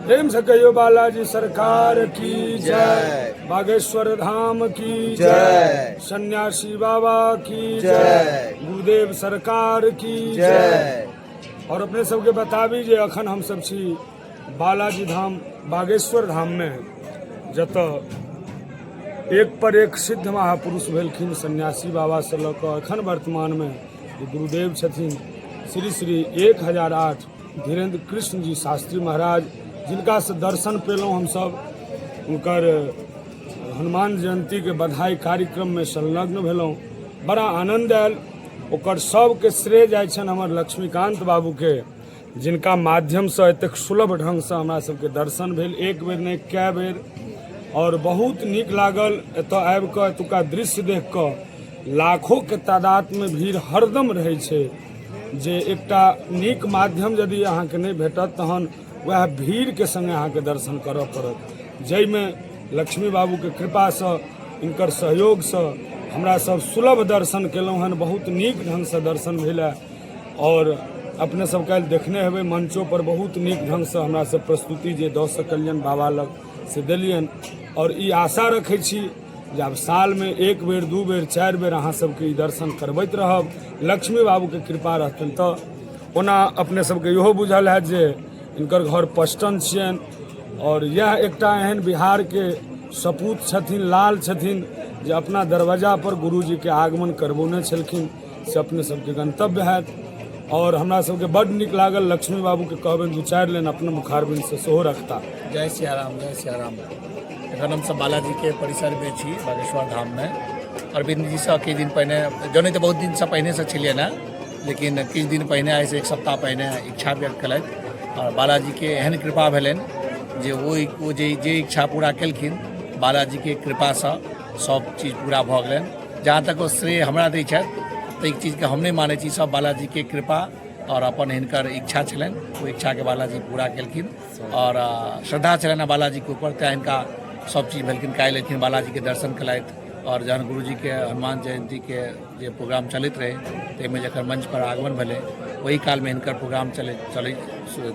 प्रेम से कहियो बालाजी सरकार की जय, बागेश्वर धाम की जय, सन्यासी बाबा की जय, गुरुदेव सरकार की जय। और अपने सबके बताबी जे अखन हम सब छी बालाजी धाम बागेश्वर धाम में, जतऽ एक पर एक सिद्ध महापुरुष भेलखिन सन्यासी बाबा से लऽ कऽ अखन वर्तमान में जे गुरुदेव छथिन श्री श्री 1008 धीरेन्द्र कृष्ण जी शास्त्री महाराज, जिनकासँ दर्शन पेलहुँ हमसभ, हुनकर हनुमान जयन्तीके बधाई कार्यक्रममे संलग्न भेलहुँ, बड़ा आनन्द आयल। ओकर सबके श्रेय जाइ छनि हमर लक्ष्मीकान्त बाबूके, जिनका माध्यमसँ एतेक सुलभ ढङ्गसँ हमरा सबके दर्शन भेल, एक बेर नहि कए बेर, आओर बहुत नीक लागल एतऽ आबि कऽ। एतुका दृश्य देख कऽ लाखोके तादादमे भीड़ हरदम रहै छै, जे एकटा नीक माध्यम यदि अहाँके नहि भेटत तहन वएह भीड़के सङ्गे अहाँके दर्शन करऽ पड़त, जाहिमे लक्ष्मी बाबूके कृपासँ, हिनकर सहयोगसँ हमरा सब सुलभ दर्शन केलहुँ हन। बहुत नीक ढङ्गसँ दर्शन भेल। आओर अपने सब काल्हि देखने हेबै, मंचो पर बहुत नीक ढङ्गसँ हमरा सब प्रस्तुति जे दऽ सकलियनि बाबा लग से देलियनि। आओर ई आशा रखै छी जे आब सालमे एक बेर, दू बेर, चारि बेर अहाँ सबके ई दर्शन करबैत रहब, लक्ष्मी बाबूके कृपा रहतनि तऽ। ओना अपने सबके इहो बुझल हैत जे हिनकर घर पस्टन छियनि, आओर इएह एकटा एहन बिहारके सपूत छथिन, लाल छथिन, जे अपना दरवाजा पर गुरुजीके आगमन करबौने छलखिन, से अपने सबके गन्तव्य हैत। आओर हमरा सबके बड्ड नीक लागल। लक्ष्मी बाबूके कहबनि दू चारि लाइन अपने मुखारबिन्दसँ सेहो रखता। जय सियाराम, जय सियाराम। एखन हमसभ बालाजीके परिसरमे छी, बागेश्वर धाममे। अरविन्द जीसँ किछु दिन पहिने जनै तऽ बहुत दिनसँ पहिनेसँ छलियै ने, लेकिन किछु दिन पहिने, आइसँ एक सप्ताह पहिने इच्छा व्यक्त केलथि, आओर बालाजीके एहन कृपा भेलनि जे ओ जे जे इच्छा पूरा केलखिन, बालाजीके कृपासँ सब चीज पूरा भऽ गेलनि। जहाँ तक ओ श्रेय हमरा दै छथि तऽ ई चीजके हम नहि मानै छी। सब बालाजीके कृपा आओर अपन हिनकर इच्छा छलनि, ओहि इच्छाके बालाजी पूरा केलखिन। आओर श्रद्धा छलनि हेँ बालाजीके ऊपर, तेँ हिनका सब चीज भेलखिन। काल्हि एलखिन, बालाजीके दर्शन केलथि, आओर जहन गुरुजीके हनुमान जयन्तीके जे प्रोग्राम चलैत रहै, ताहिमे जखन मंचपर आगमन भेलै, ओहि कालमे हिनकर प्रोग्राम चलै चलै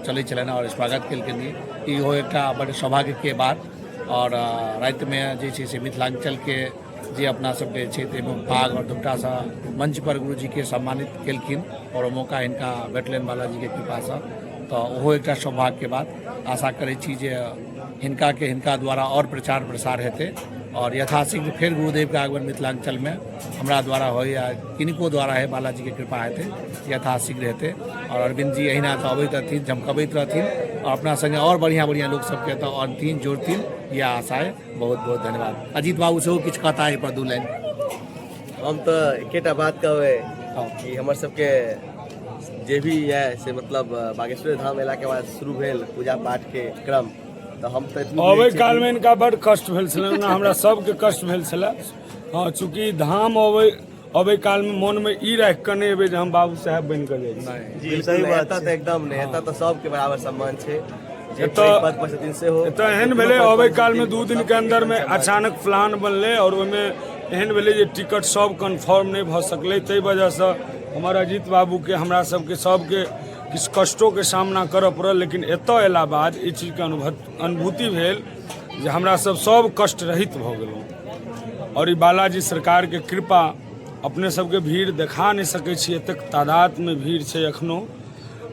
चलै छलनि आओर स्वागत केलखिन। इहो एकटा बड़ सौभाग्यके बात। आओर रातिमे जे छै से मिथिलाञ्चलके जे अपना सबके छै, ताहिमे पाग आओर दुपट्टासँ मंचपर गुरुजीके सम्मानित केलखिन, आओर ओ मौका हिनका भेटलनि बालाजीके कृपासँ, तऽ ओहो एकटा सौभाग्यके बात। आशा करै छी जे हिनकाके हिनका द्वारा आओर प्रचार प्रसार हेतै, आओर यथाशीघ्र फेर गुरुदेवके आगमन मिथिलाञ्चलमे हमरा द्वारा होइ या किनको द्वारा होइ, बालाजीके कृपा हेतै, यथाशीघ्र हेतै। आओर अरविन्द जी एहिना तऽ अबैत रहथिन, झमकबैत रहथिन, आओर अपना सङ्गे आओर बढ़िआँ बढ़िआँ लोक सबके एतऽ अनथिन, जोड़थिन, इएह आशा अइ। बहुत बहुत धन्यवाद। अजीत बाबू सेहो किछु कहता एहिपर दू लाइन। हम तऽ एकेटा बात कहबै कि हमर सबके जे भी यऽ से मतलब बागेश्वर धाम अयलाके बाद शुरू भेल पूजा पाठके क्रम, तऽ हम तऽ एतबी अबै बुझै छियै कालमे हिनका बड्ड कष्ट भेल छलनि। ओना हमरा सबके कष्ट भेल छलै। हँ, चूँकि धाम अबै अबै कालमे मोनमे ई राखि कऽ नहि एबै जे हम बाबू साहेब बनि कऽ जाइ छी। कि बिल्कुल नहि, एतऽ तऽ एकदम नहि। एतऽ तऽ सबके बराबर सम्मान छै, जे एतऽ पैघ पद पर छथिन सेहो। एतऽ एहन भेलै, अबै कालमे 2 दिनके अन्दरमे अचानक प्लान बनलै, आओर ओहिमे एहन भेलै जे टिकट सब कन्फर्म नहि भऽ सकलै, ताहि वजहसँ हमर अजीत बाबूके, हमरा सबके, सबके किछु कष्टोके सामना करऽ पड़ल। लेकिन एतऽ अयला बाद ई चीजके अनुभूति भेल जे हमरा सब सब कष्ट रहित भऽ गेलहुँ, आओर ई बालाजी सरकारके कृपा। अपने सबके भीड़ देखा नहि सकै छी, एतेक तादादमे भीड़ छै एखनो।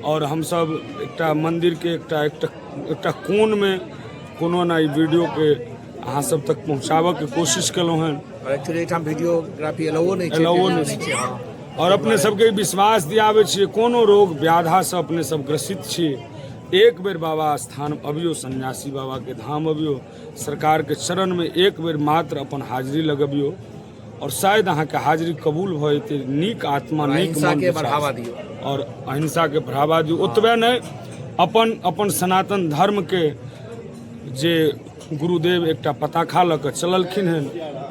आओर हमसब एकटा मन्दिरके एकटा एकटा एकटा कोनमे कोनो ने ई वीडियोके अहाँ सब तक पहुँचाबऽके कोशिश केलहुँ हँ। आओर एक्चुअली एहिठाम वीडियोग्राफी एलाओ नहि छै। एलाओ नहि छै। आओर अपने सबके विश्वास दियाबै छियै, कोनो रोग व्याधासँ अपने सब ग्रसित छी, एक बेर बाबा स्थान अबियौ, सन्यासी बाबाके धाम अबियौ, सरकारके चरणमे एक बेर मात्र अपन हाजिरी लगबियौ, आओर शायद अहाँके हाजिरी कबूल भऽ जेतै। नीक आत्मा, नीक अहिंसाके बढ़ावा दियौ। आओर अहिंसाके बढ़ावा दियौ। ओतबे नहि, अपन अपन सनातन धर्मके जे गुरुदेव एकटा पताखा लऽ कऽ चललखिन हन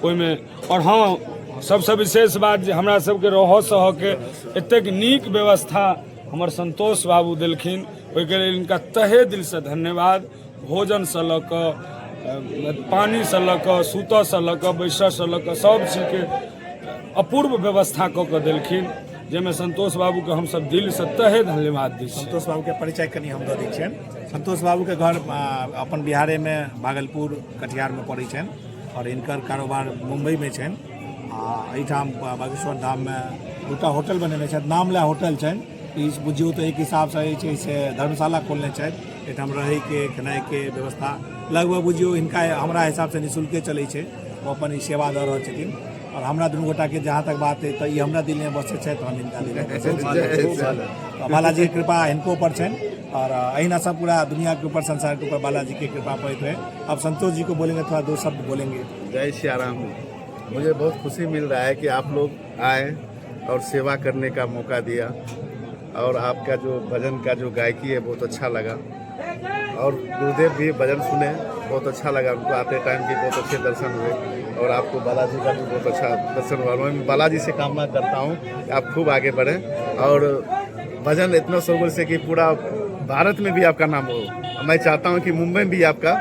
ओहिमे। आओर हँ, सबसँ विशेष बात जे हमरा सबके रहऽ सहऽके एतेक नीक व्यवस्था हमर संतोष बाबू देलखिन, ओहिके लेल हिनका तहे दिलसँ धन्यवाद। भोजनसँ लऽ कऽ, पानिसँ लऽ कऽ, सुतऽसँ लऽ कऽ, बैसऽसँ लऽ कऽ, सब चीजके अपूर्व व्यवस्था कऽ कऽ देलखिन, जाहिमे संतोष बाबूके हमसब दिलसँ तहे धन्यवाद दै छी। संतोष बाबूके परिचय कनि हम दऽ दै छियनि। संतोष बाबूके घर अपन बिहारेमे भागलपुर कटिहारमे पड़ै छनि आओर हिनकर कारोबार मुम्बईमे छनि। आ एहिठाम बागेश्वर धाममे 2टा होटल बनेने छथि, नाम लए होटल छनि। ई बुझियौ तऽ एक हिसाबसँ जे छै से धर्मशाला खोलने छथि। एहिठाम रहैके खेनाइके व्यवस्था लगभग बुझियौ हिनका हमरा हिसाबसँ निःशुल्के चलै छै। ओ अपन ई सेवा दऽ रहल छथिन आओर हमरा दुनू गोटाके जहाँ तक बात अइ तऽ ई हमरा दिलमे बसै छथि, हम हिनका दिलमे बसै छी। तऽ बालाजीके कृपा हिनको पर छनि और अहिना सब पूरा दुनिया के ऊपर, संसार के ऊपर बालाजी के कृपा पड़ैत रहे। अब संतोष जी को बोलेंगे, थोड़ा 2 शब्द बोलेंगे। जय सिया राम। मुझे बहुत खुशी मिल रहा है कि आप लोग आए और सेवा करने का मौका दिया और आपका जो भजन का जो गायकी है बहुत अच्छा लगा और गुरुदेव भी भजन सुने, बहुत अच्छा लगा उनको। आते टाइम भी बहुत अच्छे दर्शन हुए और आपको बालाजी का भी बहुत अच्छा दर्शन हुआ। मैं बालाजी से कामना करता हूँ कि आप खूब आगे बढ़ें और भजन इतना शोरगुल से कि पूरा भारत में भी आपका नाम हो। मैं चाहता हूँ कि मुंबई में भी आपका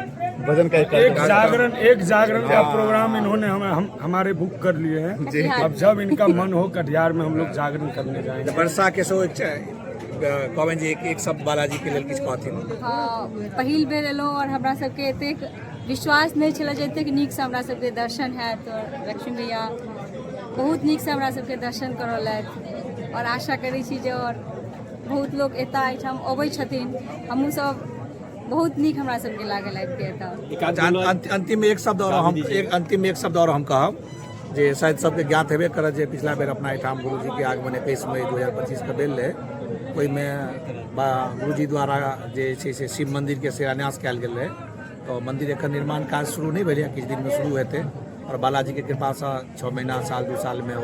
भजन का एक एक जागरण का प्रोग्राम इन्होंने हमें हमारे बुक कर लिए हैं जी। अब जब इनका मन हो कटिहार में हम लोग जागरण करने जाएंगे। वर्षा के सेहो कहबनि जे एक शब्द बालाजी के लेल किछु कहथिन। हाँ, पहिल बेर एलहुँ और हमरा सबके एतेक विश्वास नहि छलै जे एतेक नीकसँ हमरा सबके दर्शन हैत। और लक्ष्मी भैया बहुत नीकसँ हमरा सबके दर्शन करौलथि और आशा करै छी जे और बहुत लोक एतऽ एहिठाम अबै छथिन। हमहूँ सब बहुत नीक हमरा सबके लागल आबि के एतऽ। अंतिम एक शब्द और हम एक अंतिम एक शब्द और हम कहब जे शायद सबके ज्ञात हेबे करत जे पिछला बेर अपना एहिठाम गुरुजीके आगमन 21 मई 2025 के भेल रहै। ओहिमे गुरुजी द्वारा जे छै से शिव मन्दिरके शिलान्यास कयल गेल रहै। तऽ मन्दिर एखन निर्माण काज शुरू नहि भेलैए, किछु दिनमे शुरू हेतै आओर बालाजीके कृपासँ 6 महीना साल 2 सालमे ओ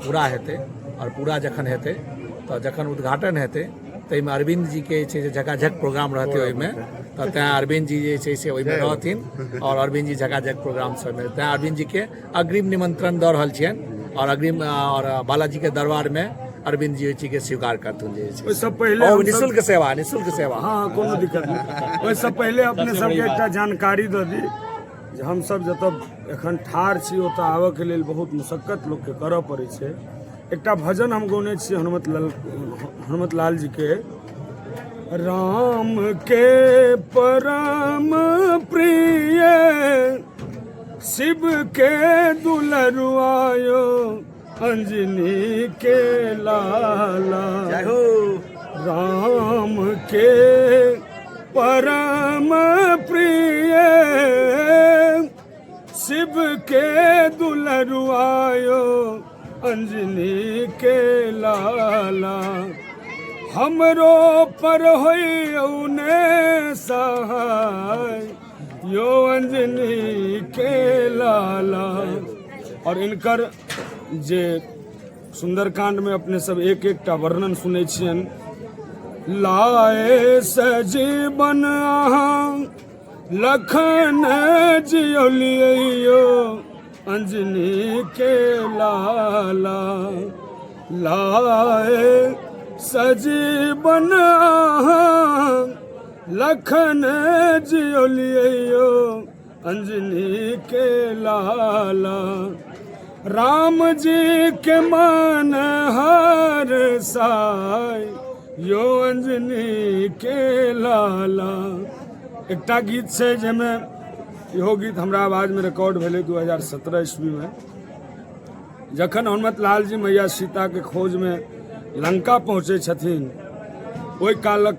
पूरा हेतै। आओर पूरा जखन हेतै तऽ जखन उद्घाटन हेतै ताहिमे अरविन्द जीके जे छै से झकाझक प्रोग्राम रहतै ओहिमे। तऽ तैँ अरविन्द जी जे छै से ओहिमे रहथिन आओर अरविन्द जी झकाझक प्रोग्राम सबमे, तैँ अरविन्द जीके अग्रिम निमंत्रण दऽ रहल छियनि और अग्रिम और बालाजी के दरबारमे अरविन्द जी ओहि चीजके स्वीकार करथुन जे छै ओहिसँ पहिले हमसब- निःशुल्क सेवा, निःशुल्क सेवा। हाँ, कोनो दिक्कत नहि। ओहिसँ पहिले अपने सबके एकटा जानकारी दऽ दी जे हमसब जतऽ एखन ठाढ़ छी ओतऽ आबऽके लेल बहुत मशक्कत लोकके करऽ पड़ै छै। एकटा भजन हम गौने छी हनुमत लाल जी के, राम के परम प्रिय शिव के दुलरुआयो अंजनी के लाला। राम के परम प्रिय शिव के दुलरुआयो अंजनी के लाला। हमरो पर होइयौ ने सहाय यो अंजनी के लाला। और इनकर जे सुंदरकांड में अपने सब एक एकटा वर्णन सुनै छियनि, लाए सजीवन अहाँ लखन जियलियो अंजनी के लाला। लाए सजीवन अहाँ लखन जियलियो अंजनी के लाला। राम जी के मन हर साय यो अंजनी के लाला। एकटा गीत छै जाहिमे इहो गीत हमरा आवाजमे रिकॉर्ड भेलै 2017 ईस्वीमे, जखन हनुमत लाल जी मैया सीताके खोजमे लंका पहुँचै छथिन ओहि कालक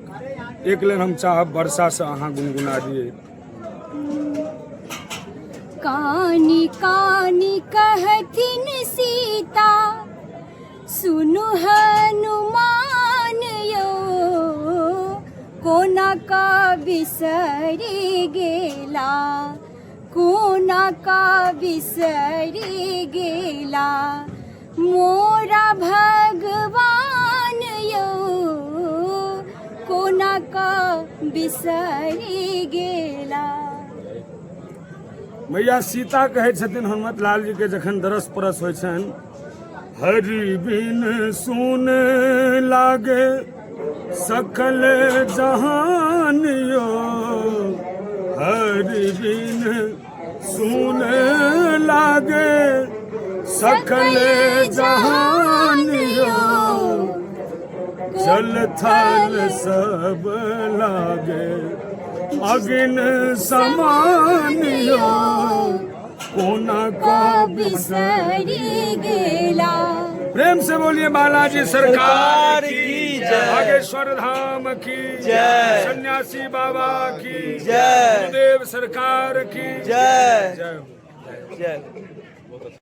एक लाइन हम चाहब वर्षासँ अहाँ गुनगुना दियै। कानी कानी कहथिन सीता सुनु हनुमान यो, कोना का बिसरी गेला, कोना का बिसरी गेला मोरा भगवान यो, कोना का बिसरी गेला। मैया सीता कहै छथिन हनुमत लाल जी के जखन दरस परस होइ छनि, हरि बिन सुन लागे सकल जहान यो, हरि बिन सुन लागे सकल जहान यो, जल थल सब लागे अग्नि समान यो कोना का बिसरी गेला। प्रेम से बोलिए बालाजी सरकार की जय, बागेश्वर धाम की जय, सन्यासी बाबा की जय, गुरुदेव सरकार की जय जय हो। जय।